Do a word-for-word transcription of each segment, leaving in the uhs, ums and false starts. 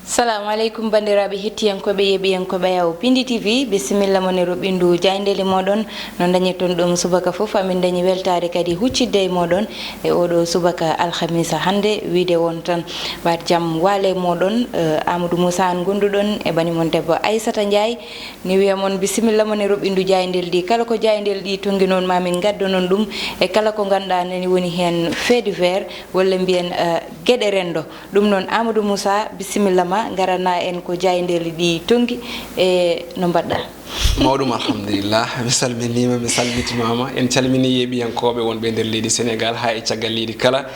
Salamu aleykum, banndiraaɓe hettiyankooɓe, yeeɓiyankooɓe Yawo Pindi T V, bisimilla mon e roɓɓindu jaayndeeli mooɗon. No ndañirton ɗum subaka fof, amin ndañi weltaare kadi huccidde e mooɗon e oɗo subaka alhamisa hannde. Wiide won tan, waat jam waale mooɗon. Eh, Amadou Moussa Anne ngonduɗon e bani mon debbo Aissata Ndiaye. Ni wiya mon bisimilla mon e roɓɓindu jaayndeeli ɗi. Kala ko jaayndeeli ɗi tonngi noon, ma min ngaddo noon ɗum e kala ko ngannduɗaa nani woni heen fait divers, walla mbiyen, eh, geɗe renndo. Ɗum noon, Amadou Moussa, bisimilla ma, ngarana en ko jaayndeeli ɗi tonngi e no mbaɗɗa. Mawɗum, alhamdulillah. Mi salminiima, mi salmitimaama. En calminii yeeɓiyankooɓe wonɓe e nder leydi Senegaal haa e caggal leydi kala.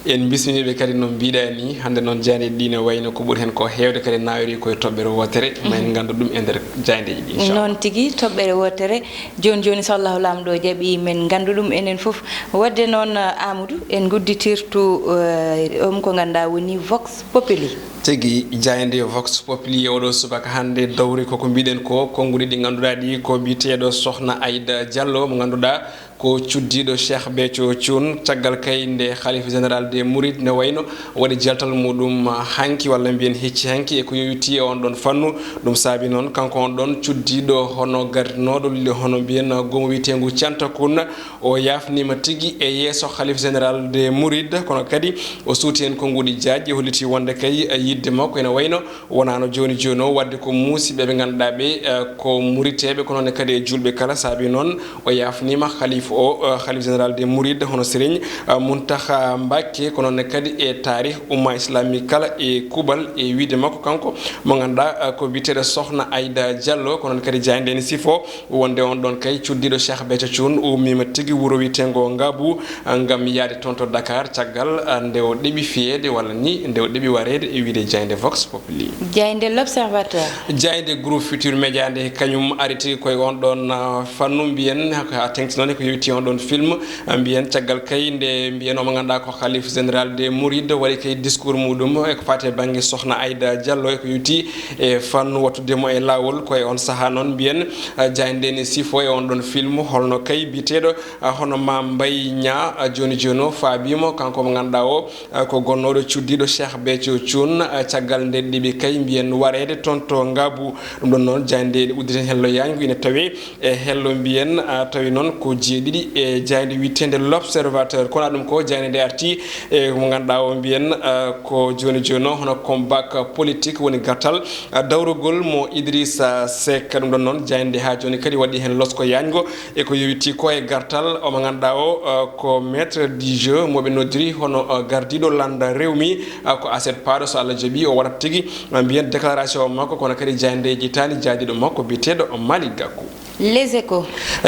En mbisminiiɓe kadi no mbiɗa ni. Hannde noon jaayndeeji ɗi ne wayno ko ɓuri heen ko heewde kadi naawiri koye toɓɓere wootere. Ma en nganndu ɗum e nder jaayndeeji ɗi, inchallah. Noon tigi, toɓɓere wootere. Jooni jooni, so Allahu Laamɗo jaɓii, men nganndu ɗum enen fof. Waɗde noon, Amadou, en ngudditirtu, eh, on ko ngannduɗaa woni Vox Populi. Tigi, jaaynde Vox Populi e oɗo subaka hannde dawri koko mbiɗen ko konnguɗi ɗi ngannduɗaa ɗi ko biyeteeɗo Sokhna Aïda Diallo, mo ngannduɗaa ko cuddiiɗo Cheikh Béthio Thioune. Caggal kay nde Khalife Général des Mourides ne wayno waɗi jaltal muɗum hanki, walla mbiyen hecci hanki, e ko yowitii e on ɗon fannu. Ɗum saabi noon, kanko on ɗon cuddiiɗo, hono gardinooɗo, hono mbiyen goomu wiyeteengu Cantakun, o yaafniima tigi e yeeso Khalife Général des Mourides, kono kadi o suuti heen konnguɗi jaajɗi, hollitii wonde kay yiɗde makko ene wayno wonaano jooni jooni o, waɗde ko muusi ɓe ɓe ngannduɗaa ɓe, eh, ko muriteeɓe, kono ne kadi e juulɓe kala. Saabi noon, o yaafniima Khalife o, eh, Khalife Général des Mourides, hono Serigne, eh, Mountakha Mbacké, kono ne kadi e taarih umma islamique kala e kuuɓal e wiide makko kanko mo ngannduɗaa, eh, ko biyeteeɗo Sokhna Aïda Diallo, kono ne kadi jaaynde ene sifo wonde on ɗon kay cuddiiɗo Cheikh Béthio Thioune ummiima tigi wuro wiyeteengo Ngabou, eh, ngam yahde toon to Dakar, caggal, eh, nde o ɗeɓi fiyeede walla ni nde o ɗeɓi wareede e wiide jaaynde Vox Populi. Jaaynde L'Observateur. Jaaynde Groupe Futur Média nde, kañum ari tigi koye on ɗon, ah, fannu, mbiyen, haa teŋti noon e ko yowiti on ɗon film, ah, mbiyen caggal kay nde mbiyen omo ngannduɗaa ko Khalife Général des Mourides waɗi kay discours muɗum e ko faati e bannge Sokhna Aïda Diallo e ko yowiti e fannu wattude mo e laawol. Koye on sahaa noon mbiyen, ah, jaaynde nde ne sifo e on ɗon film, holno kay biyeteeɗo, ah, hono Mame Mbaye Niang, ah, jooni jooni o faabiimo, kanko mo ngannduɗaa o, ah, ko gonnooɗo cuddiiɗo Cheikh Béthio Thioune, ah, caggal nde ɗeɓi kay mbiyen wareede toon to Ngabou. Ɗum ɗon noon, jaaynde nde udditi heen hello yaajngo ina tawee e hello mbiyen, ah, tawi noon ko jeeɗiɗi e jaaynde wiyeteende L'Observateur. Kono ɗum ko jaaynde nde arti e mo ngannduɗaa o mbiyen, ah, ko jooni jooni o hono comeback politique woni gartal, ah, dawrugol mo Idrissa Seck. Ɗum ɗon noon, jaaynde nde haa jooni kadi waɗi heen losko yaajngo e ko yowiti ko e gartal omo ngannduɗaa o, uh, ko maître du jeu mo ɓe noddiri hono, uh, gardiiɗo lannda rewmi, uh, ko aset paaɗo, so Allah jaɓii o waɗat tigi, uh, mbiyen déclaration makko, kono kadi jaaynde nde ƴettaani jaaduɗo makko biyeteeɗo Malick Gakou. Les Échos.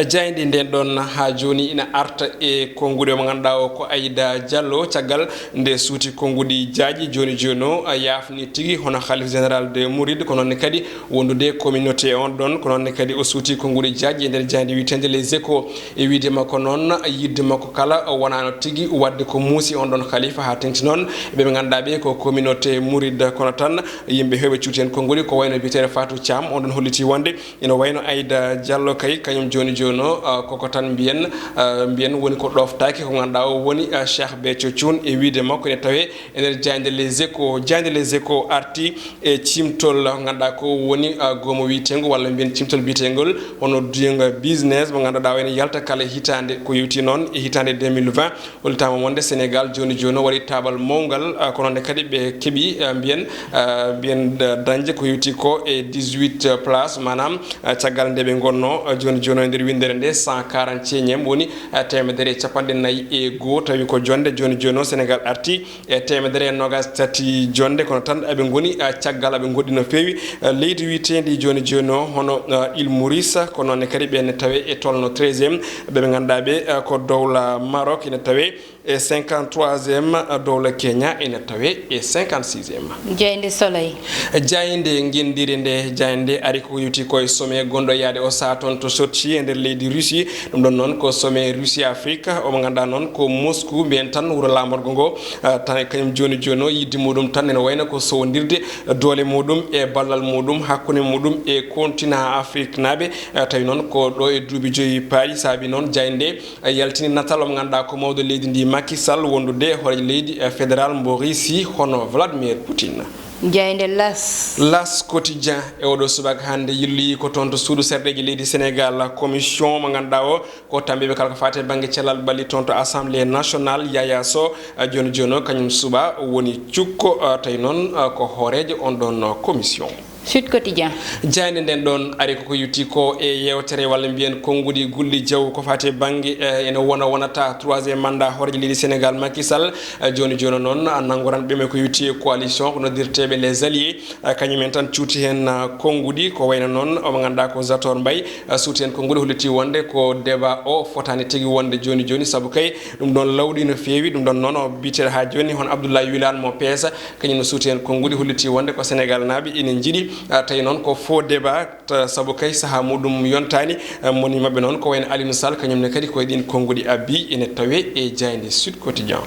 Jaaynde nden ɗon haa jooni ina arta e konnguɗi omo ngannduɗaa o ko Aïda Diallo, caggal nde suuti konnguɗi jaajɗi jooni jooni o, uh, yaafni tigi hono Khalife Général des Mourides, ko noon ne kadi wondude e communauté on ɗon, ko noon ne kadi o suuti konnguɗi jaajɗi e nder jaaynde wiyeteende Les Échos. E wiide makko noon, yiɗde makko kala o wonaano tigi waɗde ko muusi on ɗon khalifa, haa teŋti noon ɓe ɓe ngannduɗaa ɓe ko communauté mouride, kono tan yimɓe heewɓe cuuti heen konnguɗi, ko wayno biyeteeɗo Fatou Thiam, on ɗon holliti wonde ina wayno Aïda Diallo kay, kañum jooni jooni o, ah, koko tan mbiyen, ah, mbiyen woni ko ɗoftaaki, ko ngannduɗaa o woni, ah, Cheikh Béthio Thioune. E wiide makko ene tawee e nder jaaynde Les Échos. Jaaynde Les Échos arti e ciimtol, ngannduɗaa ko woni, ah, goomu wiyeteengo walla mbiyen ciimtol biyeteengol hono Doing Business mo ngannduɗaa o ene yalta kala hitaande, ko yowiti noon e hitaande deux mille vingt. Hollitaama wonde Sénégal jooni jooni o waɗi taabal mawngal, ah, kono nde kadi ɓe keɓi, ah, mbiyen, ah, mbiyen, ah, dañde ko yowiti ko e dix-huit place, maanaam, ah, caggal nde ɓe ngonno, ah, jooni jooni o e nder winndere nde cent quarante-et-unième woni, ah, teemedere e capanɗe nayi e goo, tawi ko jonnde jooni jooni o Sénégal arti e teemedere e noogaas tati jonnde, kono tan eɓe ngoni, ah, caggal, eɓe ngoɗɗi no feewi, ah, leydi wiyeteendi jooni jooni o hono, ah, Île Maurice, kono noon ne kadi ɓe ne tawee e tolno treizième, ɓe ɓe ngannduɗaa ɓe, ah, ko dowla Maroc ene tawee e cinquante-troisième, ah, dowla Kenya ene tawee e cinquante-sixième. Jaaynde Soleil. Jaaynde ngenndire nde, jaaynde ari ko yowiti ko e sommet gonɗo yaade o saha toon to Sochi e nder leydi Russie. Ɗum ɗon noon ko sommet Russie Afrique, omo ngannduɗaa noon ko Moscou, mbiyen tan wuro laamorgo ngo, ah, tan kañum jooni jooni o yiɗde muɗum tan ene wayno ko sowondirde doole muɗum e ballal muɗum hakkunde muɗum e continent Afrique naaɓe, ah, tawi noon ko ɗo e duuɓi joyi paaɗi saabi noon jaaynde nde, ah, yaltini natal omo ngannduɗaa ko mawɗo leydi ndi Macky Sall wondude e hooreejo leydi, ah, fédéral mbo Russie hono Vladimir Poutine. Jaaynde L'As. L'As Quotidien e oɗo subaka hannde yilloyi ko toon to suudu serɗeeji leydi Sénégal, commission mo ngannduɗaa o ko tammbiiɓe kala ko faati e bannge cellal ɓalli toon to Assemblée nationale, Yaya Sow, eh, jooni jooni o kañum suɓaa woni cukko, eh, tawi noon, eh, ko hooreejo on ɗon, eh, commission. Sud Quotidien. Jaaynde nden ɗon ari koko yewti ko e yewtere walla mbiyen konngudi Gulli Jaw ko faati e bannge, eh, ene wona wonata troisième mandat hooreejo leydi Sénégal Macky Sall. Eh, jooni jooni noon, ah, nanngoranɓe ɓe ko yewti e coalition ko noddirteeɓe les alliés. Eh, kañum en tan cuuti heen, ah, konngudi ko wayno noon omo ngannduɗaa ko Zator Mbaye, ah, suuti heen konngudi holliti wonde ko débat o fotaani tigi wonde jooni jooni sabu kay ɗum ɗon lawɗi no feewi. Ɗum ɗon noon o biyeteeɗo haa jooni hono Abdoulaye Wilane mo P S kañum no suuti heen konngudi holliti wonde ko Sénégal naaɓe ene njiɗi, ah, tawi noon ko faux débat, ta-, sabu kay sahaa muɗum yontaani. Ah, moni maɓɓe noon ko wayno Alioune Sall kañum ne kadi ko e ɗin konngudi abbi ene tawe e jaaynde Sud Quotidien.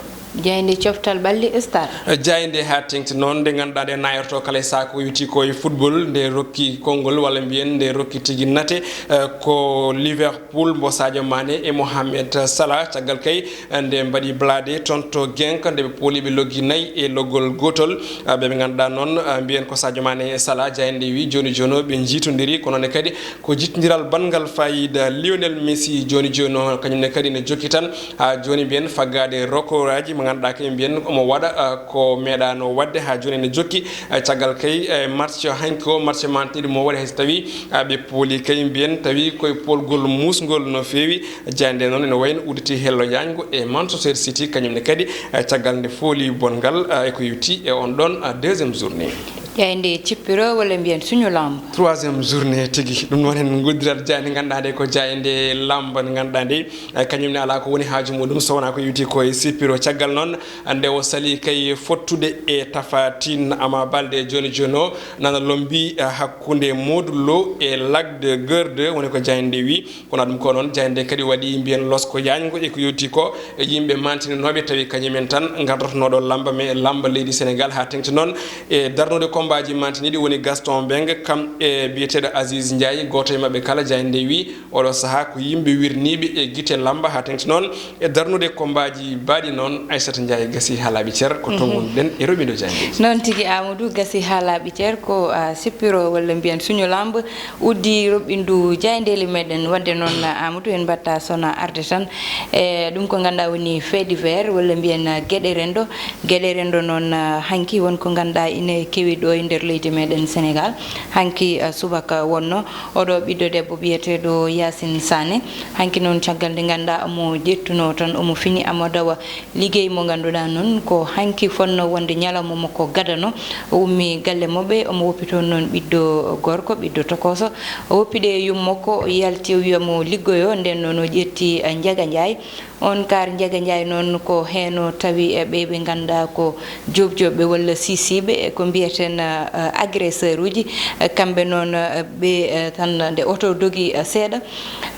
Jaaynde coftal ɓalli Star. Ah, jaaynde haa teŋti noon nde ngannduɗaa nde nayorto kala e saha ko yewti ko e football nde rokki konngol walla mbiyen nde rokki tigi nate, ah, ko Liverpool. Pool mbo Sadio Mané e Mohamed Salah. Caggal kay nde mbaɗi blaade toon to Genk nde ɓe pooli ɓe loggi nayi e loggol gootol. Ah, ɓe ɓe ngannduɗaa noon, ah, mbiyen ko Sadio Mané e Salah, jaaynde wi jooni jooni o ɓe njiitondiri, kono ne kadi ko jittondiral banngal fayida. Lionel Messi jooni jooni o kañum ne kadi ne jokki tan haa jooni mbiyen faggaade record aji mo ngannduɗaa kay mbiyen omo waɗa, ah, ko meeɗaano waɗde haa jooni ne jokki. Ah, caggal kay, eh, match hanki o match mantiɗi mo waɗi hay so tawi, ah, ɓe pooli kay mbiyen tawi koye poolgol muusngol no feewi. Jaaynde noon ene wayno udditi hello yaajngo e Manchester City kañum ne kadi, eh, caggal nde fooli bonngal, eh, e ko yewti e on ɗon, eh, deuxième journée. Jaaynde cippiro walla mbiyen suñu lamb. Troisième journée tigi ɗum noon en ngoddirat jaaynde ngannduɗaa nde ko jaaynde lamb nde ngannduɗaa nde, eh, kañum ne alaa ko woni haaju muɗum so wonaa ko yewti ko e sippiro. Caggal noon nde o sali kay fottude e Tafatin Ama Balde jooni jooni o nana lombi, eh, hakkunde Modou Lo e Lac de Guerre deux woni ko jaaynde wi. Kono ɗum ko noon, jaaynde kadi waɗi mbiyen losko yaajngo e ko yewti ko e yimɓe mantininooɓe, tawi kañum en tan ngardotonooɗo lamba, mais lamba leydi Sénégal haa teŋti noon e darnude kombaaji mantiniiɗi woni Gaston Mbengue kam e biyeteeɗo Aziz Ndiaye, gooto e maɓɓe kala jaaynde wi oɗo sahaa ko yimɓe wirniiɓe e gite lamba haa teŋti noon e darnude kombaaji baaɗi noon. Aissata Ndiaye gasi haa laaɓi cer, ko toon ngonɗen e roɓindo jaayndeeji. Noon tigi Amadou, gasi haa laaɓi cer ko, ah, sippiro walla mbiyen suñu lamb. Uddi roɓɓindu jaayndeeli meɗen. Wadde noon, Amadou, en mbatta sona arde tan e ɗum ko ngannduɗaa woni fait divers walla mbiyen geɗe renndo. Geɗe renndo noon, ah, hanki won ko ngannduɗaa ine kewi ɗo e nder leydi meɗen Sénégal. Hanki, ah, subaka wonno oɗo ɓiɗɗo debbo biyeteeɗo Yacine Sané. Hanki noon caggal nde ngannduɗaa omo ƴettuno tan omo fini omo dawa liggey mo ngannduɗaa noon ko hanki fotnoo wonde ñalawma makko gadano. O ummii galle maɓɓe, omo woppitoo noon ɓiɗɗo gorko, ɓiɗɗo tokooso. O woppi ɗe e yumma makko, o yalti, o wiyi omo liggoyoo. Ndeen noon o ƴetti, eh, Njaga Njaay. Oon kaar Njaga Njaay noon ko heen o tawi, eh, ɓe ɓe ngannduɗaa ko joobjooɓe walla siisiiɓe, eh, ko mbiyeten, eh, agresseur uji. Eh, kamɓe noon, eh, ɓe, eh, tan nde oto dogi, eh, seeɗa,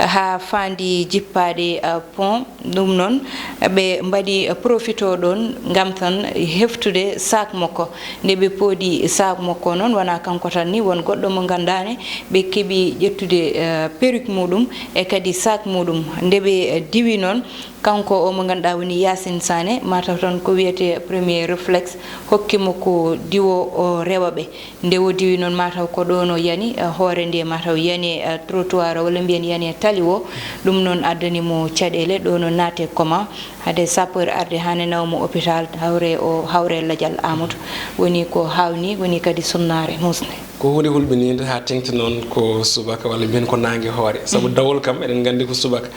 eh, haa faandi jippaade, eh, pont. Ɗum noon, ɓe mbaɗi profito ɗoon ngam tan heftude saak makko. Nde ɓe poodi saak makko noon, wonaa kanko tan ni, won goɗɗo mo ngannduɗaa ne, ɓe keɓi ƴettude, eh, perruque muɗum e kadi saak muɗum. Nde ɓe diwi noon, kanko o mo ngannduɗaa woni Yacine Sané, mataw tan ko wiyetee premier réflexe hokki mo ko diwo o rewa ɓe. Nde o diwi noon, mataw ko ɗoon o yani, eh, hoore nde mataw yani, eh, trottoir o, walla mbiyen yani e tali o. Ɗum noon addani mo caɗeele, ɗoon o naati e coma. Hade sapeur arde haa ne nawa mo hôpital, hawre o, hawre lajal Amadou. Woni ko haawnii, woni kadi sunnaare, muusnde. Ko huunde hulɓiniinde haa teŋti noon ko subaka, walla mbiyen ko naange hoore. Sabu dawol kam, eɗen nganndi ko subaka.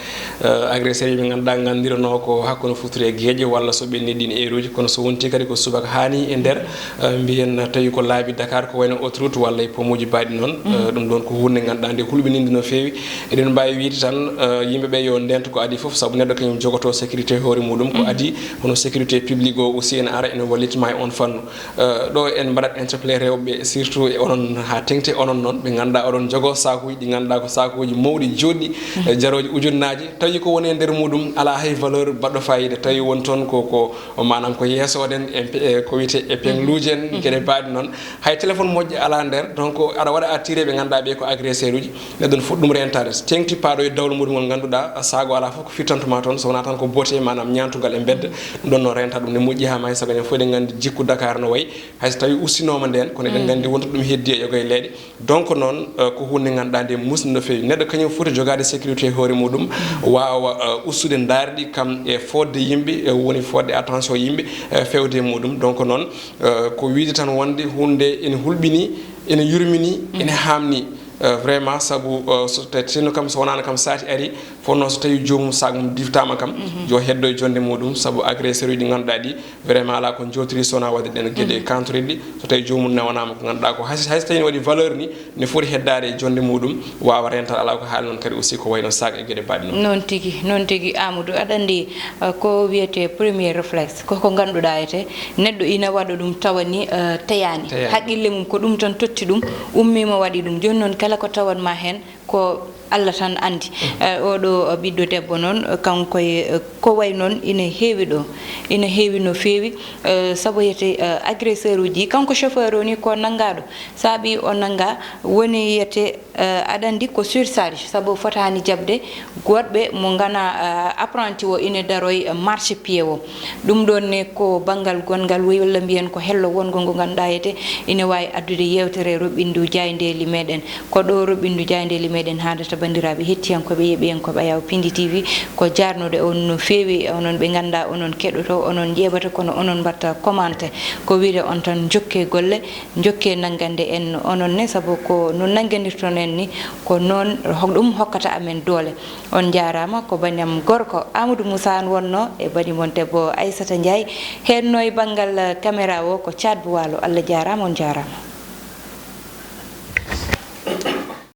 Eh, agresseur ɓe ngannduɗaa nganndiranoo ko hakkunde Fuuta e Geeƴe walla so ɓenni ɗiin heure uji, kono so wonti kadi ko subaka haa ni e nder, eh, mbiyen tawi ko laabi Dakar ko wayno autoroute walla e pont uji baaɗi noon. Eh, ɗum ɗoon ko huunde ngannduɗaa nde hulɓiniinde no feewi. Eɗen mbaawi wiyde tan, eh, yimɓe ɓe yo ndento ko adii fof, sabu neɗɗo kañum jogotoo sécurité hoore muɗum, ko adii hono sécurité publique o aussi ene ara ene wallita ma e oon fannu. Eh, ɗo en mbaɗat interpellé rewɓe, surtout e onon haa teŋti onon noon, ɓe ngannduɗaa oɗon njogoo saakuuji ɗi ngannduɗaa ko saakuuji mawɗi, jooɗɗi, eh, jarooji ujunnaaji, tawi ko woni e nder muɗum alaa hay valeur baɗɗo fayida, tawi won toon ko, ko maanaam ko yeeso waɗen e pe-, e ko wiyetee épingluji en, geɗe baaɗi noon. Hay téléphone moƴƴo alaa nder, donc aɗa waɗa attiré ɓe ngannduɗaa ɓe ko agresseur uji, neɗɗo no foti ɗum rentaade. Teeŋti paaɗo e dawol muɗum ngol ngannduɗaa saago alaa fof ko fittantuma toon, so wonaa tan ko bote maanaam ñaantugal e mbedda, ɗum ɗoon no renta ɗum ne moƴƴi haa maayi, sabu enen fof eɗen nganndi jikku Dakar no wayi, hay so tawi ustinooma ndeen, kono eɗen nganndi wonta ɗum heddi e yoga e leeɗe. Donc noon, eh, ko huunde ngannduɗaa nde musni no feewi. Neɗɗo kañum foti jogaade sécurité e hoore muɗum, waawa, eh, ustude ndaarɗi kam e fodde yimɓe, e woni fodde attention yimɓe, eh, fewde e muɗum. Donc noon, eh, ko wiide tan wonde huunde ene hulɓini, ene yurmini, ene haamni. Eh, vraiment, sabu, eh, so te-, sinno kam so wonaano kam saati ari, fof noon so tawi joomum sac mum diftaama kam, yo heddo e jonde muɗum, sabu agresseur uji ɗi ngannduɗaa ɗi, vraiment alaa ko jowtiri so wonaa waɗde ɗen geɗe kantoriɗi. So tawi joomum newanaama ko ngannduɗaa ko hay, hay so tawi ne waɗi valeur ni, ne foti heddaade e jonde muɗum, waawa rental alaa ko haali noon kadi aussi ko wayi no sac e geɗe baaɗi noon. Noon tigi, noon tigi, Amadou, aɗa anndi, eh, ko wiyetee premier réflexe, ko ko ngannduɗaa ete, neɗɗo ina waɗa ɗum tawa ni, eh, teyaani. Teyaani. Haqqille mum ko ɗum tan totti ɗum, ummiima waɗi ɗum. Jooni noon kala ko tawatma heen, ko Allah tan anndi. Eh, oɗo ɓiɗɗo debbo noon, kanko e, eh, ko wayi noon ina heewi ɗo, ina heewi no feewi, eh, sabu yete, eh, agresseur uji, kanko chauffeur o ni ko nanngaaɗo, saabi o nannga woni yete, eh, aɗa anndi ko surcharge, sabu fotaani jaɓde goɗɓe mo ngana, eh, apprenti o ina daroy, eh, marche pied o. Ɗum ɗoon ne ko banngal gonngal, walla mbiyen ko hello wonngo ngo ngannduɗaa ete ina waawi addude yeewtere roɓɓindu jaayndeeli meɗen. Ko ɗo roɓɓindu jaayndeeli meɗen haadata, banndiraaɓe hettiyankooɓe, yeeɓiyankooɓe Ayaw Pindi T V, ko jaarnude on no feewi, onon ɓe ngannduɗaa onon keɗoto, onon ƴeeɓata, kono onon mbaɗta commenté. Ko wiide on tan njokke golle, njokke nanngande en onon ne, sabu ko no nanngandirton en ni, ko noon ho-, ɗum hokkata amen doole. On njaaraama, ko banam gorko Amadou Moussa an wonno e bani mon debbo Aissata Ndiaye. Heenno e banngal caméra o ko Thiat Bou Walo. Allah jaaraama, on njaaraama.